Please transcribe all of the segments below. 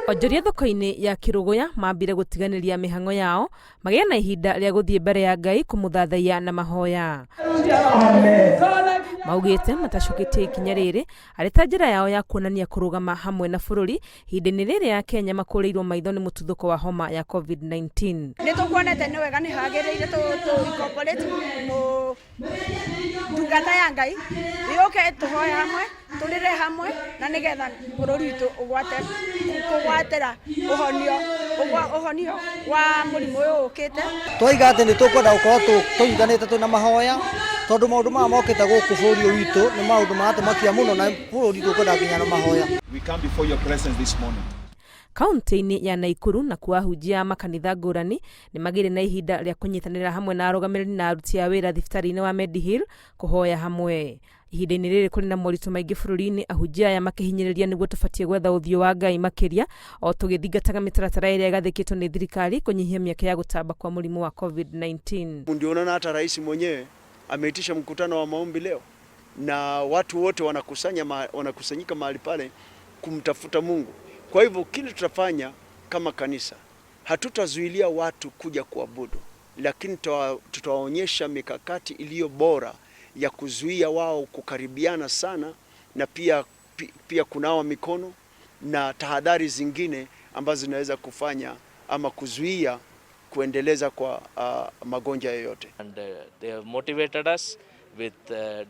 Onjoria thoko-inĩ ya Kĩrũgũya mambire gũtiganĩria mĩhang'o yao magĩe na ihinda rĩa gũthiĩ mbere ya Ngai kũmũthathaiya na mahoya. Maugĩte matacũkĩtie ikinya rĩrĩ arĩ ta njĩra yao ya kuonania kũrũgama hamwe na bũrũri ihinda-inĩ rĩrĩ ya Kenya makũrĩirwo maitho nĩ mũtuthũko wa homa ya COVID-19. Nĩ tũkuonete nĩ wega nĩ hagĩrĩire tũ incorporate ndungata ya Ngai yũke tũhoe hamwe, tũrĩre hamwe, na nĩgetha bũrũri witũ ũgwate kũgwatĩra ũhonio ũhonio wa mũrimũ ũyũ ũkĩte. Twaiga atĩ nĩ tũkwenda gũkorwo tũnyitanĩte twĩna mahoya, tondũ maũndũ maya mokĩte gũkũ bũrũri ũyũ witũ nĩ maũndũ maratũmakia mũno, na bũrũri tũkwenda nginya na mahoya. We come before your presence this morning. Kaunti-inĩ ya Naikuru nakuo ahunjia a makanitha ngũrani nĩ magĩire na ihinda rĩa kũnyitanĩra hamwe na arũgamĩrĩri na aruti a wĩra thibitarĩ-inĩ wa Medihill kũhoya hamwe. Ihinda-inĩ rĩrĩ kũrĩ na moritũ maingĩ bũrũri-inĩ, ahunjia aya makĩhinyĩrĩria nĩguo tũbatiĩ gwetha ũthiũ wa Ngai makĩria o tũgĩthingataga mĩtaratara ĩrĩa ĩgathĩkĩtwo nĩ thirikari kũnyihia mĩeke ya gũtamba kwa mũrimũ wa COVID-19. Ndio unaona hata rais mwenyewe ameitisha mkutano wa maombi leo na watu wote wanakusanyika mahali pale kumtafuta Mungu. Kwa hivyo kile tutafanya kama kanisa, hatutazuilia watu kuja kuabudu, lakini tutawaonyesha mikakati iliyo bora ya kuzuia wao kukaribiana sana, na pia kunawa mikono na tahadhari zingine ambazo zinaweza kufanya ama kuzuia kuendeleza kwa magonjwa yoyote. And they have motivated us with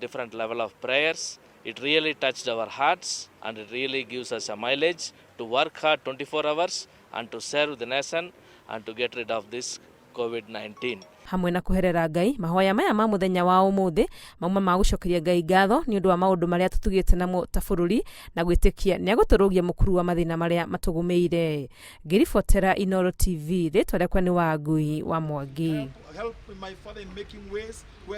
different level of prayers. It really touched our hearts and it really gives us a mileage to work hard 24 hours and to serve the nation and to get rid of this COVID-19. Hamwe na kũherera Ngai, mahoya maya ma mũthenya wa ũmũthĩ mauma ma gũcokeria Ngai ngatho nĩ ũndũ wa maũndũ marĩa tũtugĩte namo ta bũrũri na gwĩtĩkia nĩ agũtũrũgia mũkuru wa mathĩna marĩa matũgũmĩire. Ngĩribotera Inooro TV, rĩtwa rĩakwa nĩ Wangui wa Mwangi. Help my father in making ways where